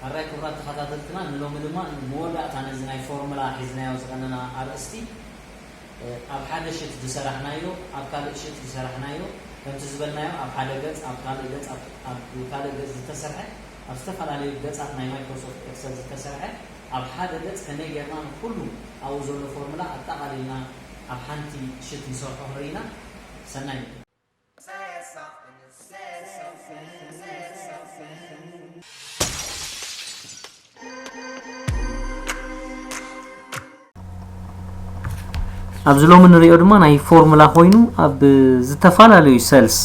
ኣራይ ክቡራት ተኸታተልትና፣ ንሎሚ ድማ ንመወዳእታ ነዚ ናይ ፎርሙላ ሒዝናዮ ዝቐነና ኣርእስቲ፣ ኣብ ሓደ ሽት ዝሰራሕናዮ፣ ኣብ ካልእ ሽት ዝሰራሕናዮ፣ ከምቲ ዝበልናዮ ኣብ ሓደ ገጽ፣ ኣብ ካልእ ገጽ፣ ኣብ፣ ኣብ ካልእ ገጽ ዝተሰርሐ፣ ኣብ ዝተፈላለዩ ገጻት ናይ ማይክሮሶፍት ኤክሰል ዝተሰርሐ፣ ኣብ ሓደ ገጽ ከመይ ጌርና ንኩሉ ኣብኡ ዘሎ ፎርሙላ ኣጠቓሊልና ኣብ ሓንቲ ሽት ንሰርሖ ክንርኢ ኢና። ሰናይ ምክር። ኣብዚ ሎሚ ንሪኦ ድማ ናይ ፎርሙላ ኮይኑ ኣብ ዝተፈላለዩ ሰልስ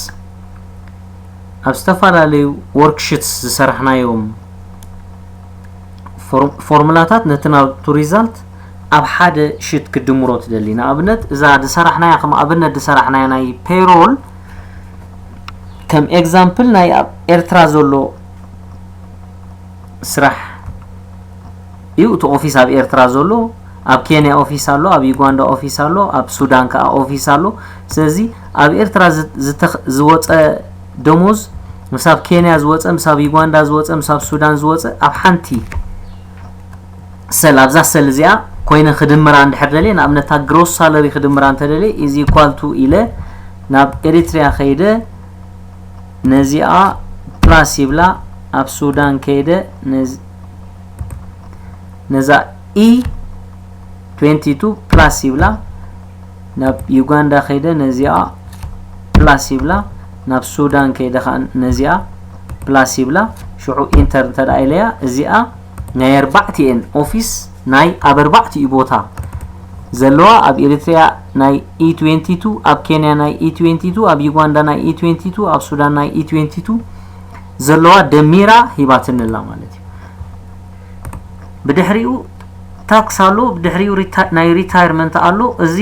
ኣብ ዝተፈላለዩ ወርክሽትስ ዝሰራሕናዮም ፎርም-፣ ፎርሙላታት ነቲ ናቱ ሪዛልት ኣብ ሓደ ሽት ክድምሮ ትደሊ። ንኣብነት እዛ ዝሰራሕናያ፣ ከም ኣብነት ዝሰራሕናያ ናይ ፔሮል ከም ኤግዛምፕል ናይ ኣብ ኤርትራ ዘሎ ስራሕ እዩ። እቲ ኦፊስ ኣብ ኤርትራ ዘሎ፣ ኣብ ኬንያ ኦፊስ ኣሎ፣ ኣብ ዩጋንዳ ኦፊስ ኣሎ፣ ኣብ ሱዳን ከኣ ኦፊስ ኣሎ። ስለዚ ኣብ ኤርትራ ዝ-፣ ዝተኽ-፣ ዝወጸ ደሞዝ ምስ ኣብ ኬንያ ዝወጸ፣ ምስ ኣብ ዩጋንዳ ዝወጸ፣ ምስ ኣብ ሱዳን ዝወጸ ኣብ ሓንቲ ሰል፣ ኣብዛ ሰል እዚኣ ኮይነ ክድምራ እንድሕር ደልየ፣ ንኣብነት እታ ግሮስ ሳለሪ ክድምራ እንተደልየ፣ ኢዝ ኢኳል ቱ ኢለ ናብ ኤሪትሪያ ከይደ ነዚኣ ፕላስ ይብላ፣ ኣብ ሱዳን ከይደ ነዝ-፣ ነዛ ኢ ትዌንቲ ቱ ፕላስ ይብላ፣ ናብ ዩጋንዳ ከይደ ነዚኣ ፕላስ ይብላ፣ ናብ ሱዳን ከይደ ከኣ ነዚኣ ፕላስ ይብላ። ሽዑ ኢንተር እንተ ደኣ ኢለያ፣ እዚኣ ናይ ኣርባዕቲኤን ኦፊስ ናይ ኣብ ኣርባዕቲኡ ቦታ ዘለዋ፣ ኣብ ኤሪትሪያ ናይ ኢ ትዌንቲ ቱ፣ ኣብ ኬንያ ናይ ኢ ትዌንቲ ቱ፣ ኣብ ዩጋንዳ ናይ ኢ ትዌንቲ ቱ፣ ኣብ ሱዳን ናይ ኢ ትዌንቲ ቱ ዘለዋ ደሚራ ሂባትኒ ኣላ ማለት እዩ። ብድሕሪኡ ታክስ ኣሎ፣ ብድሕሪኡ ሪታ-፣ ናይ ሪታይርመንት ኣሎ። እዚ፣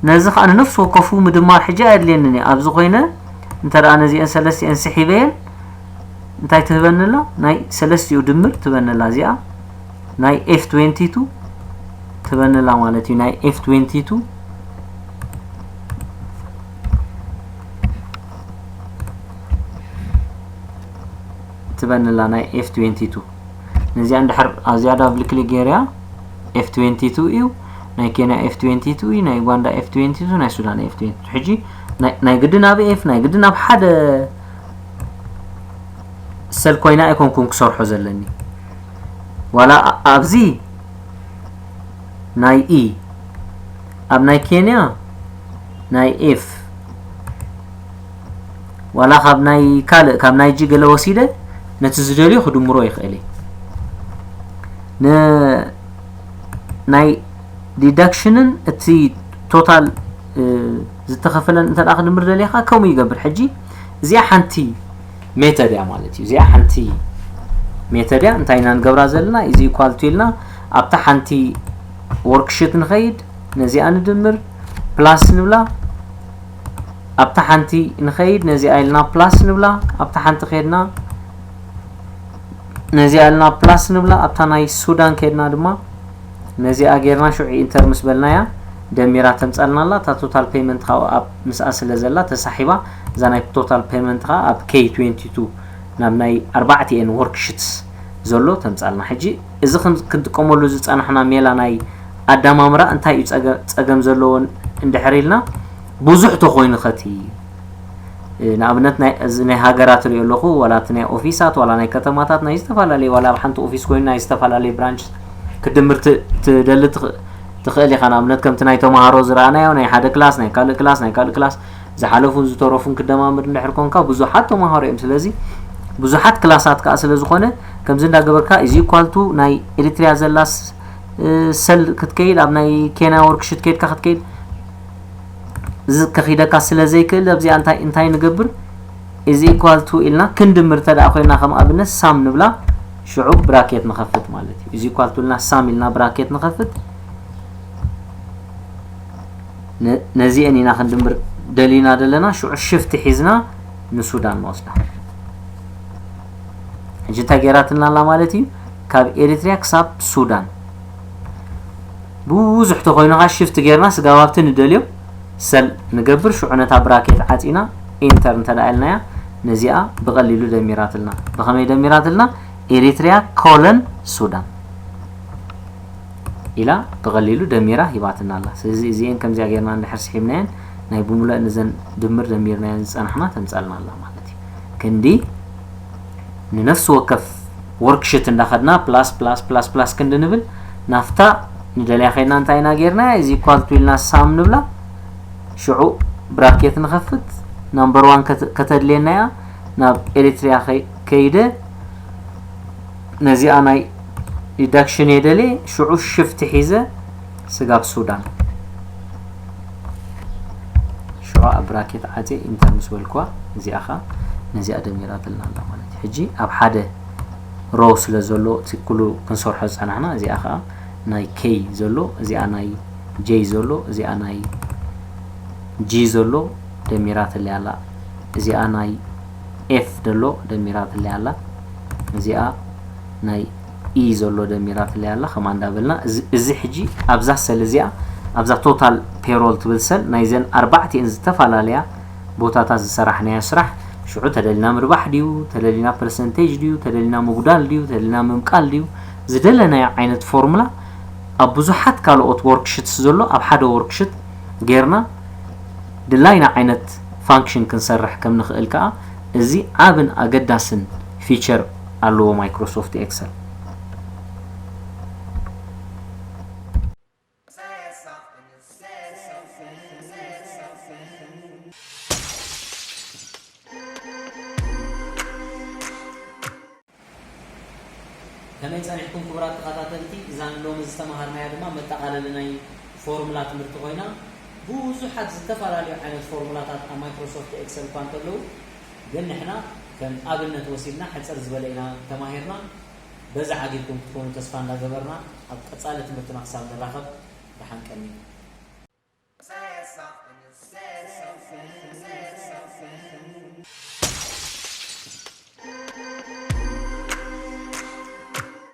ነዚ ኸኣ ንነፍሲ ወከፉ ምድማር ሕጂ ኣየድልየንን እዩ። ኣብዚ ኮይነ እንተ ደኣ ነዚአን ሰለስቲአን ስሒበየን እንታይ ትህበኒ ኣላ? ናይ ሰለስቲኡ ድምር ትህበኒ ኣላ። እዚኣ ናይ ኤፍ ትዌንቲ ቱ ትህበኒ ኣላ ማለት እዩ። ናይ ኤፍ ትዌንቲ ቱ ትበንላ ናይ ኤፍ ትዌንቲ ቱ። ነዚኣ እንድሕር ኣብዚኣ ዳብል ክሊክ ገይረያ፣ ኤፍ ትዌንቲ ቱ እዩ፣ ናይ ኬንያ ኤፍ ትዌንቲ ቱ እዩ፣ ናይ ዩጋንዳ ኤፍ ትዌንቲ ቱ፣ ናይ ሱዳን ኤፍ ትዌንቲ ቱ። ሕጂ ናይ፣ ናይ ግድን ኣብ ኤፍ፣ ናይ ግድን ኣብ ሓደ ሰል ኮይና ኣይኮንኩን ክሰርሖ ዘለኒ። ዋላ ኣ-፣ ኣብዚ ናይ ኢ፣ ኣብ ናይ ኬንያ ናይ ኤፍ፣ ዋላ ካብ ናይ ካልእ፣ ካብ ናይ ጂ ገለ ወሲደ ነቲ ዝደልዮ ክድምሮ ይኽእል እየ። ን-፣ ናይ ዲዳክሽንን እቲ ቶታል፣ እ፣ ዝተኸፈለን እንተ ደኣ ክድምር ደልየ ከኣ ከምኡ ይገብር። ሕጂ እዚኣ ሓንቲ ሜተድ እያ ማለት እዩ። እዚኣ ሓንቲ ሜተድ እያ። እንታይ ኢና ንገብራ ዘለና? ኢዝ ኢኳል ቱ ኢልና ኣብታ ሓንቲ ወርክሽት ንኸይድ፣ ነዚኣ ንድምር፣ ፕላስ ንብላ። ኣብታ ሓንቲ ንኸይድ፣ ነዚኣ ኢልና ፕላስ ንብላ። ኣብታ ሓንቲ ከድና፣ ነዚኣ ኢልና ፕላስ ንብላ። ኣብታ ናይ ሱዳን ከድና ድማ ነዚኣ ጌርና ሽዑ ኢንተር ምስ በልናያ ደሚራ ተምጻልና ኣላ። እታ ቶታል ፔይመንት ካብኡ ኣብ ምስኣ ስለ ዘላ ተሳሒባ፣ እዛ ናይ ቶታል ፔይመንት ከኣ ኣብ ኬይ ትዌንቲ ቱ ናብ ናይ ኣርባዕቲኤን ወርክሽትስ ዘሎ ተምጻልና። ሕጂ እዚ ክን-፣ ክንጥቀመሉ ዝጸናሕና ሜላ ናይ ኣደማምራ እንታይ እዩ ጸገ-፣ ጸገም ዘለዎ እንድሕር ኢልና፣ ብዙሕ ተኾይኑ ኸቲ፣ እ፣ ንኣብነት ናይ፣ እዚ ናይ ሃገራት ሪኦ ኣለኹ፣ ዋላ እቲ ናይ ኦፊሳት፣ ዋላ ናይ ከተማታት፣ ናይ ዝተፈላለዩ፣ ዋላ ኣብ ሓንቲ ኦፊስ ኮይኑ ናይ ዝተፈላለዩ ብራንች ክትድምር ት-፣ ትደሊ ትኽ-፣ ትኽእል ኢኻ። ንኣብነት ከምቲ ናይ ተምሃሮ ዝረኣናዮ፣ ናይ ሓደ ክላስ፣ ናይ ካልእ ክላስ፣ ናይ ካልእ ክላስ፣ ዝሓለፉን ዝተረፉን ክደማምር እንድሕር ኮንካ፣ ብዙሓት ተምሃሮ እዮም። ስለዚ ብዙሓት ክላሳት ከኣ ስለ ዝኾነ፣ ከምዚ እንዳገበርካ ኢዝ ኢኳል ቱ ናይ ኤሪትሪያ ዘላስ፣ እ፣ ሰል ክትከይድ፣ ኣብ ናይ ኬንያ ወርክሽት ከይድካ ክትከይድ፣ እዚ ከኺደካ ስለ ዘይክእል፣ ኣብዚኣ እንታይ፣ እንታይ ንገብር? ኢዝ ኢኳል ቱ ኢልና ክንድምር እንተ ደኣ ኮይና፣ ከም ኣብነት ሳም ንብላ፣ ሽዑ ብራኬት ንኸፍት ማለት እዩ። ኢዝ ኢኳል ቱ ኢልና ሳም ኢልና ብራኬት ንኸፍት። ነ-፣ ነዚአን ኢና ክንድምር ደሊና ዘለና። ሽዑ ሽፍት ሒዝና ንሱዳን ንወስዳ። ሕጂ እንታይ ገይራትና ኣላ ማለት እዩ? ካብ ኤሪትሪያ ክሳብ ሱዳን። ብዙሕ ተኮይኑ ካ ሽፍት ጌርና ስጋብ ኣብቲ ንደልዮ ሰል ንገብር። ሽዑ ነታ ብራኬት ዓፂና ኢንተር እንተ ደኣ ኢልናያ ነዚኣ ብቐሊሉ ደሚራትልና። ብኸመይ ደሚራትልና? ኤሪትሪያ ኮለን ሱዳን ኢላ ብቐሊሉ ደሚራ ሂባትና ኣላ። ስለዚ እዚኤን ከምዚኣ ጌርና እንድሕር ስሒብናየን ናይ ብምሉእ ንዘን ድምር ደሚርናየን ዝፀናሕና ተምፃልና ኣላ ማለት እዩ። ክንዲ ንነፍሲ ወከፍ ወርክሽት እንዳኸድና ፕላስ ፕላስ ፕላስ ፕላስ ክንዲ ንብል ናፍታ ንደልያ ከይድና እንታይ ኢና ጌርና እዚ ኢኳል ቱ ኢልና ሳም ንብላ። ሽዑ ብራኬት ንኸፍት ናምበር ዋን ከተድልየና እያ። ናብ ኤሪትሪያ ከይደ ነዚኣ ናይ ዲዳክሽን እየ ደልየ። ሽዑ ሽፍት ሒዘ ስጋብ ሱዳን ሽዑ ኣብ ብራኬት ዓፅየ ኢንተር ምስ በልክዋ እዚኣ ከዓ ነዚኣ ደሚራትልና ኣላ ማለት እዩ። ሕጂ ኣብ ሓደ ሮ ስለ ዘሎ እቲ ኩሉ ክንሰርሖ ዝፀናሕና እዚኣ ከዓ ናይ ኬይ ዘሎ እዚኣ ናይ ጄይ ዘሎ እዚኣ ናይ ጂ ዘሎ ደሚራትለይ ኣላ። እዚኣ ናይ ኤፍ ዘሎ ደሚራትለይ ኣላ። እዚኣ ናይ ኢ ዘሎ ደሚራትለይ ኣላ። ከምኣ እንዳበልና እዚ ሕጂ ኣብዛ ሰል እዚኣ ኣብዛ ቶታል ፔሮል ትብል ሰል ናይዘን ኣርባዕቲኤን ዝተፈላለያ ቦታታት ዝሰራሕናዮ ስራሕ ሽዑ ተደሊና ምርባሕ ድዩ ተደሊና ፐርሰንቴጅ ድዩ ተደሊና ምጉዳል ድዩ ተደሊና ምምቃል ድዩ ዝደለናዮ ዓይነት ፎርሙላ ኣብ ብዙሓት ካልኦት ወርክሽትስ ዘሎ ኣብ ሓደ ወርክሽት ጌርና ድላይና ዓይነት ፋንክሽን ክንሰርሕ ከም ንኽእል ከዓ እዚ ዓብን ኣገዳስን ፊቸር ኣለዎ ማይክሮሶፍት ኤክሰል። ከመይ ጸኒሕኩም ክቡራት ተኸታተልቲ? እዛ ንሎሚ ዝተመሃርናያ ድማ መጠቓለሊ ናይ ፎርሙላ ትምህርቲ ኮይና፣ ብዙሓት ዝተፈላለዩ ዓይነት ፎርሙላታት ኣብ ማይክሮሶፍት ኤክሰል እኳ እንተለዉ፣ ግን ንሕና ከም ኣብነት ወሲድና ሕጽር ዝበለ ኢና ተማሂርና። በዚ ዓጊብኩም ክትኮኑ ተስፋ እንዳገበርና፣ ኣብ ቀጻሊ ትምህርትና ክሳብ ንራኸብ ደሓን ቀኒ።